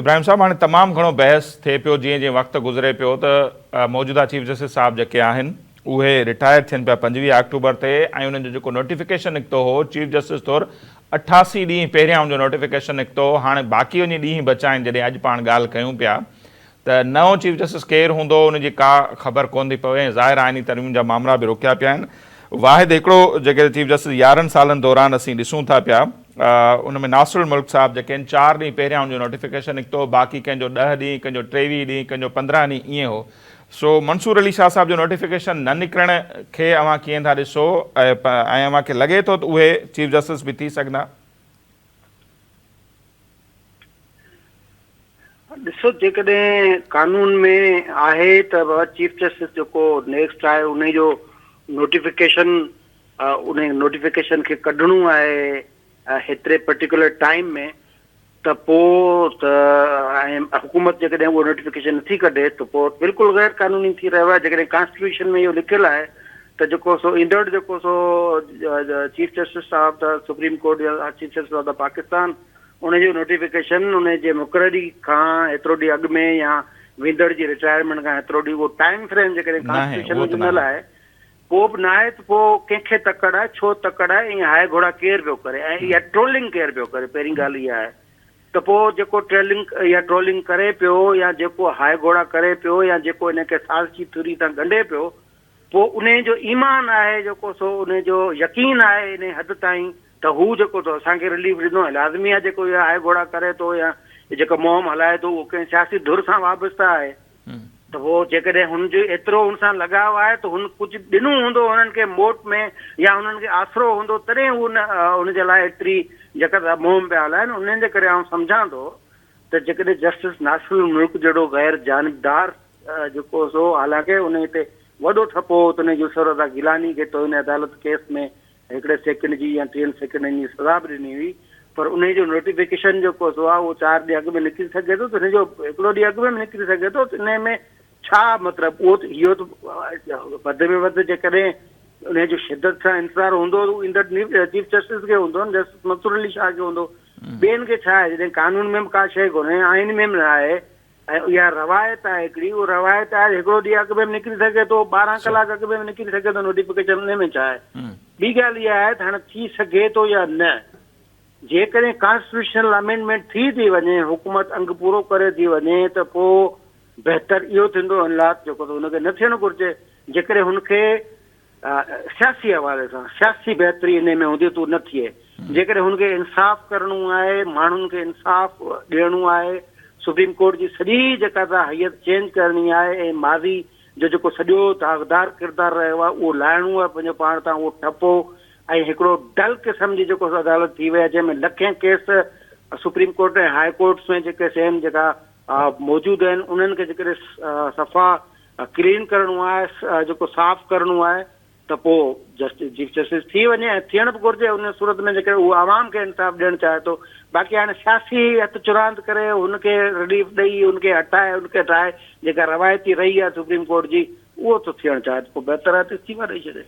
ابراهيم صاحب هاڻي تمام گهڻو بحث ٿئي پيو جيئن جيئن وقت گذري پيو ته موجوده چيف جسٽس صاحب جيڪي آهن اهي رٽائر ٿين پيا 25 آڪٽوبر تي ۽ انهن جو جيڪو نوٽيفڪيشن نڪتو هو چيف جسٽس طور 88 ڏينهن پهريان ان جو نوٽيفڪيشن نڪتو هو هاڻي باقي وڃي ڏينهن بچا آهن جڏهن اڄ پاڻ ڳالهه ڪيون پيا ته نئون چيف جسٽس ڪير هوندو ان جي ڪا خبر ڪونه ٿي پوي ۽ ظاهر آئيني ترميم جا مامرا به روڪيا پيا آهن. واحد هڪڙو جيڪي چيف جسٽس 11 سالن دوران اسين ڏسون ٿا پيا ان ۾ ناصر الملڪ صاحب جيڪي آهن چار ڏينهن پهريان ان جو نوٽيفڪيشن نڪتو باقي ڪنهن جو ڏهه ڏينهن ڪنهن جو 23 ڏينهن ڪنهن جو 15 ڏينهن ائين هو سو منصور علي شاهه صاحب جو نوٽيفڪيشن نه نڪرڻ کي اوهان ڪيئن ٿا ڏسو ۽ اوهان کي لڳي ٿو ته اهي چيف جسٽس به ٿي سگهندا؟ ڏسو جيڪڏهن قانون ۾ آهي ته بابا چيف جسٽس جيڪو نيڪسٽ آهي انهي جو نوٽيفڪيشن انهي نوٽيفڪيشن کي ڪڍڻو آهي هيتري پرٽيڪولر ٽائيم ۾ ته پو ته ۽ حڪومت جيڪڏهن اهو نوٽيفڪيشن نٿي ڪڍي ته پو بلڪل غير قانوني ٿي رهيو آهي جيڪڏهن ڪانسٽيٽيوشن ۾ اهو لکيل آهي ته جيڪو سو ايندڙ جيڪو سو چيف جسٽس صاحب ته سپريم ڪورٽ يا chief justice of the Pakistan ان جو نوٽيفڪيشن ان جي مقرري کان هيترو ڏينهن اڳ ۾ يا ويندڙ جي رٽائرمينٽ کان هيترو ڏينهن اهو ٽائيم فريم جيڪڏهن ناهي ڪانسٽيٽيوشن اهو ۾ ته ڏنل ناهي. آهي پوء به ناهي ته پوء ڪنهن کي تڪڙ آهي ڇو تڪڙ آهي ۽ هاء گهوڙا ڪير پيو ڪري ۽ اها ٽرولنگ ڪير پيو ڪري پهرين ڳالهه اها آهي ته پوء جيڪو ٽريلنگ يا ٽرولنگ ڪري پيو يا جيڪو هاء گهوڙا ڪري پيو يا جيڪو ان کي سازشي ٿري سان ڳنڍي پيو پوء انهيء جو ايمان آهي جيڪو سو انهيء جو يقين آهي انهيء حد تائين ته هو جيڪو ٿو اسان کي رليف ڏيندو ۽ لازمي آهي جيڪو اها هاء گهوڙا ڪري ٿو يا جيڪو مهم هلائي ٿو اهو ڪنهن سياسي ڌر سان وابسته آهي ته پوء جيڪڏهن هن جو ايترو هن سان لڳاء آهي ته هن ڪجهه ڏنو هوندو هنن کي موٽ ۾ يا هنن کي آسرو هوندو تڏهن هو ان جي لاء ايتري جيڪا مهم پيا هلائن انهن جي ڪري آئون سمجهان ٿو ته جيڪڏهن جسٽس ناصر الملڪ جهڙو غير جانبدار جيڪو سو حالانڪه انهي تي وڏو ٺپو هو ته انهي يوسف رضا گيلاني کي توهين عدالت ڪيس ۾ هڪڙي سيڪنڊ جي يا ٽيهن سيڪنڊن جي سزا به ڏني هئي پر انهي جو نوٽيفڪيشن جيڪو سو آهي اهو چار ڏينهن اڳ ۾ نڪري سگهي ٿو ته انهي جو هڪڙو ڏينهن اڳ ۾ به نڪري سگهي ٿو ته انهي ۾ ڇا مطلب اهو ته اهو ته وڌ ۾ وڌ جيڪڏهن انهي جو شدت سان انتظار هوندو ته ايندڙ چيف جسٽس کي هوندو نه جسٽس منصور علي شاهه کي هوندو ٻين کي ڇا آهي جڏهن قانون ۾ به ڪا شيء ڪونهي آئين ۾ به نه آهي ۽ اها روايت آهي هڪڙي اها روايت آهي هڪڙو ڏينهن اڳ ۾ به نڪري سگهي ٿو 12 ڪلاڪ اڳ ۾ به نڪري سگهي ٿو نوٽيفڪيشن انهي ۾ ڇا آهي ٻي ڳالهه اها آهي ته هاڻي ٿي سگهي ٿو يا نه جيڪڏهن ڪانسٽيٽيوشنل امينڊمينٽ ٿي ٿي وڃي حڪومت انگ پورو ڪري ٿي وڃي ته پوء بهتر اهو ٿيندو ان لاء جيڪو ته هن کي نه ٿيڻ گهرجي جيڪڏهن هن کي سياسي حوالي سان سياسي بهتري انهي ۾ هوندي ته نه ٿئي جيڪڏهن هن کي انصاف ڪرڻو آهي ماڻهن کي انصاف ڏيڻو آهي سپريم ڪورٽ جي سڄي جيڪا سا هيئت چينج ڪرڻي آهي ۽ ماضي جو جيڪو سڄو داغدار ڪردار رهيو آهي اهو لاهڻو آهي پنهنجو پاڻ تان اهو ٺپو ۽ هڪڙو ڊل قسم جي جيڪو عدالت ٿي وئي آهي جنهن ۾ لکين case supreme court ۽ high courts ۾ جيڪي سين جيڪا موجود آهن انهن کي جيڪڏهن صفا ڪلين ڪرڻو آهي جيڪو صاف ڪرڻو آهي ته پوء جسٽس چيف جسٽس ٿي وڃي ۽ ٿيڻ به گهرجي ان صورت ۾ جيڪڏهن هو عوام کي انصاف ڏيڻ چاهي ٿو باقي هاڻي سياسي هٿ چراند ڪري هن کي رليف ڏئي هن کي هٽائي هن کي ٺاهي جيڪا روايتي رهي آهي سپريم ڪورٽ جي اهو ٿو ٿيڻ چاهي ته پوء بهتر آهي ته استعيفا ڏئي ڇڏي.